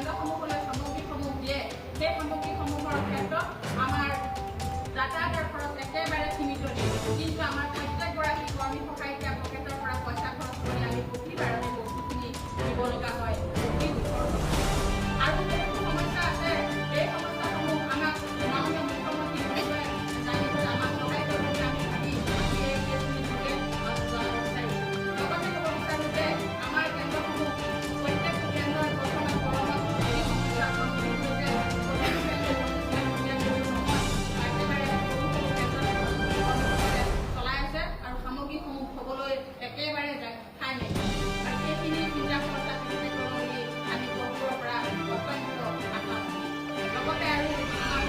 কেন্দ্ৰসমূহলৈ সামগ্ৰীসমূহ দিয়ে, সেই সামগ্ৰীসমূহৰ ক্ষেত্ৰত আমাৰ যাতায়াতৰ খৰচ একেবাৰে সীমিত দিয়ে। কিন্তু আমাৰ প্ৰত্যেকগৰাকী কৰ্মী সহায়িকা পকেটৰ পৰা পইচা খৰচ কৰি আমি প্ৰতিবাৰে বস্তুখিনি দিব লগা হয়। অতি দুখৰ কথা। আৰু বহুতো সমস্যা আছে, এই সমস্যাসমূহ আমাক মাননীয় মুখ্যমন্ত্ৰী মহোদয়ে জানিবলৈ আমাক সহায় কৰিব বুলি আমি ভাবি আজি এই প্ৰেছ মিটযোগে জনাব বিচাৰিছোঁ। লগতে ক'ব বিচাৰোঁ যে আমাৰ কেন্দ্ৰসমূহ, প্ৰত্যেকটো কেন্দ্ৰই বৰ্তমান গৰমত যি সমস্যাৰ সন্মুখীন হৈছে, প্ৰতিটো কেন্দ্ৰই যথেষ্ট নহয়, একেবাৰে সৰু সৰু কেন্দ্ৰত কৰ্মীসকলে চলাই আছে আৰু সামগ্ৰীসমূহ থ'বলৈ একেবাৰে ঠাই নাইকিয়া। আৰু সেইখিনি চিন্তা চৰ্চা তেখেতে কৰিব বুলি আমি গহপুৰৰ পৰা অত্যন্ত আশাবাদী। লগতে আৰু আমাৰ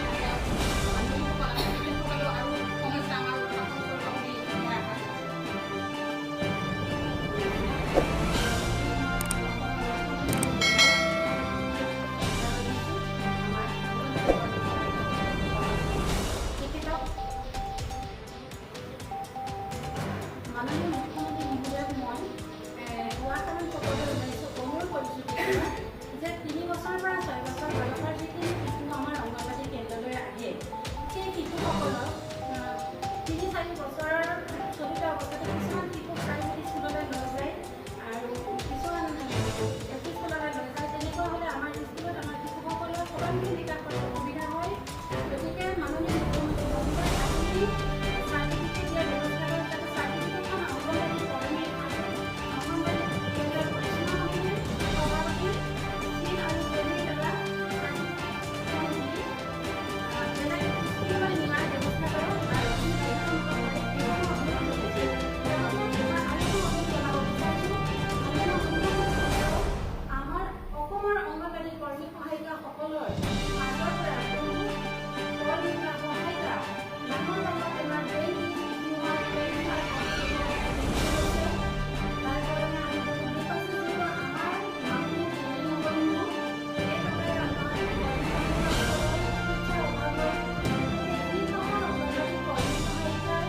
বান্ধৱীসকল আছে, তেখেতসকলেও আৰু সমস্যা আমাৰ উত্থাপন কৰিব বুলি মই আশা কৰিছোঁ। তেখেতক মাননীয় মুখ্যমন্ত্ৰী মহোদয়ক মই কোৱা কাৰণ ক'বলৈ ওলাইছোঁ, অনুৰোধ কৰিছোঁ তেখেতক যে 3 বছৰৰ পৰা 6 বছৰ বয়সৰ যিখিনি শিশু আমাৰ অংগনবাড়ী কেন্দ্ৰলৈ আহে, সেই শিশুসকলক 3-4 বছৰৰ চলিত অৱস্থাতে কিছুমান শিশুক প্ৰাইভেট স্কুললৈ লৈ যায় আৰু কিছুমান এল পি স্কুললৈ লৈ যায়। তেনেকুৱা হ'লে আমাৰ স্কুলত আমাৰ শিশুসকলৰ সৰ্বাংগীন বিকাশত অসুবিধা হয়। গতিকে মাননীয় মুখ্যমন্ত্ৰী মহোদয়, আপুনি চাৰ্টিফিকেট দিয়াৰ ব্যৱস্থা কৰক, যাতে চাৰ্টিফিকেটখন অংগনবাড়ী কৰ্মীৰ আৰু অংগনবাড়ী কেন্দ্ৰৰ পৰিচালনা সমিতিৰ সভাপতিৰ চিল আৰু চহীৰ দ্বাৰা চাৰ্টিফিকেটখন দি বেলেগ স্কুললৈ নিয়াৰ ব্যৱস্থা কৰক আৰু আপুনি বাধ্যতামূলক কৰে, এইটো মই অনুৰোধ জনাইছোঁ। লগতে মই আৰু এটা অনুৰোধ জনাব বিচাৰিছোঁ, মাননীয় মুখ্যমন্ত্ৰী, আমাৰ অসমৰ অংগনবাড়ী কৰ্মী সহায়িকাসকলৰ মাজৰ পৰা বহুত কৰ্মী বা সহায়িকা ডাঙৰ ডাঙৰ বেমাৰ, ব্ৰেইন টিউমাৰ, কেঞ্চাৰ আদি মৃত্যু হৈছে। তাৰ কাৰণে আমি বহুত দুখ পাইছোঁ, যিহেতু আমাৰ মাননি তেনেই নগণ্য। সেই টকাৰে আমাৰ কৰ্মী সহায়িকাসকলৰ চিকিৎসাৰ অভাৱ হয়। গতিকে যিসকল অংগনবাড়ী কৰ্মী সহায়িকাৰ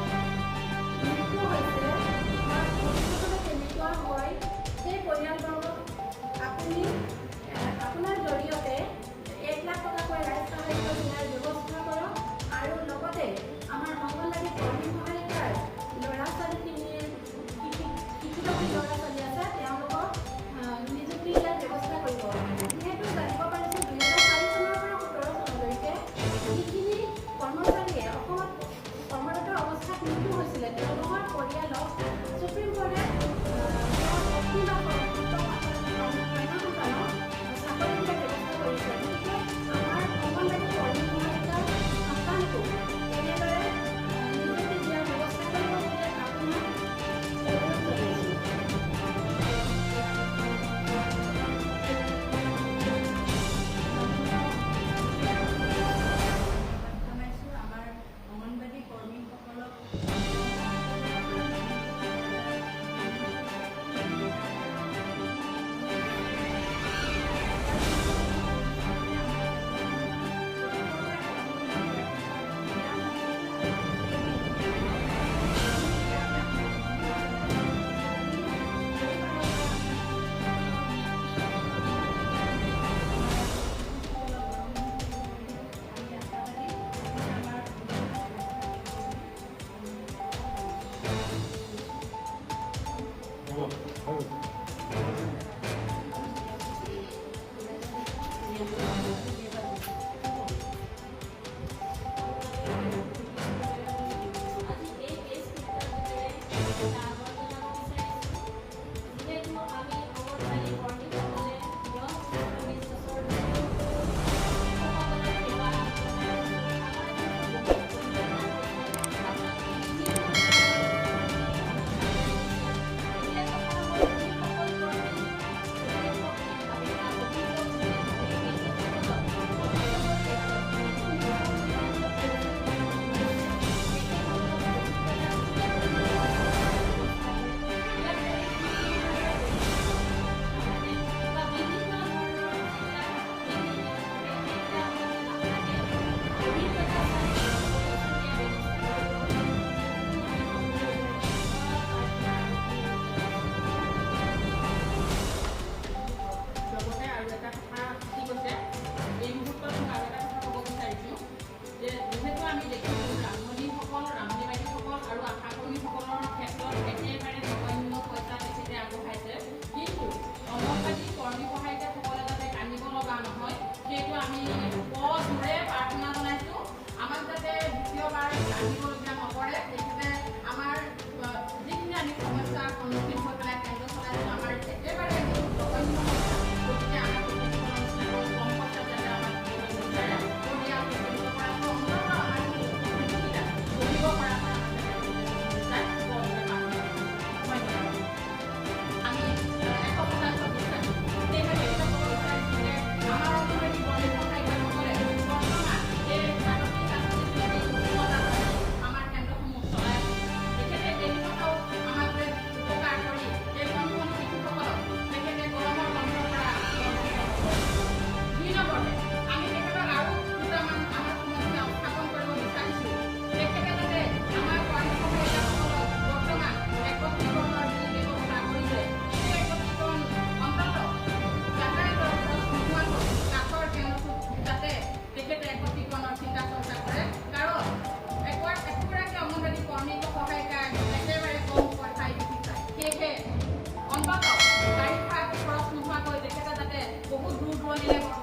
মৃত্যু হৈছে বা ভৱিষ্যতলৈ তেনেকুৱা হয়, সেই পৰিয়ালবৰ্গক আপুনি আপোনাৰ জৰিয়তে 1 লাখ টকাকৈ ৰাজ সাহায্য দিয়াৰ ব্যৱস্থা কৰক আৰু লগতে আমাৰ অংগনবাড়ী কৰ্মী সহায়িকাৰ ল'ৰা ছোৱালীখিনিৰ শিক্ষিত যি ল'ৰা ছোৱালী আছে, তেওঁলোকক নিযুক্তি দিয়াৰ ব্যৱস্থা কৰিব। যিহেতু জানিব পাৰিছোঁ, 2004 চনৰ পৰা 17 চনলৈকে যিখিনি কৰ্মচাৰীয়ে অসমত কৰ্মৰত অৱস্থাত মৃত্যু হৈছিলে, তেওঁলোকৰ পৰিয়ালক সুপ্ৰিম কোৰ্টে তেওঁৰ পত্নী বা পুত্ৰ সন্তান, কন্যা সন্তানক চাকৰি দিয়াৰ ব্যৱস্থা কৰিছে। গতিকে আমাৰ অংগনবাড়ী কৰ্মী সহায়িকাৰ সন্তানকো তেনেদৰে নিযুক্তি দিয়াৰ ব্যৱস্থা কৰিব বুলি আপোনাক অনুৰোধ জনাইছোঁ। ধন্যবাদ জনাইছোঁ। আমাৰ অংগনবাড়ী কৰ্মীসকলক আমি আশাবাদী, আপুনি আমাৰ ব্যৱস্থা কৰিব বুলি হ'ব হ'ব। আজি এই প্ৰেছ মিটৰ যোগেৰে এটা আহ্বান জনাব বিচাৰিছোঁ। যিহেতু আমি অংগনবাড়ী কৰ্মীসকলে 10 বছৰ, 20 বছৰ ধৰি শিশুসকলৰ সেৱা আগবঢ়াই আহিছোঁ, আমাৰ যিহেতু বহুত অভিজ্ঞতা হৈছে, আপোনালোকে বিভিন্ন ধৰণৰ আমাক আগুৱাই নিছে। এতিয়া কথা হ'ল, যিসকল কৰ্মী পৰিদৰ্শক বুলি ভাবে বা অভিজ্ঞ বুলি ভাবে, তেখেতসকলক দিলে।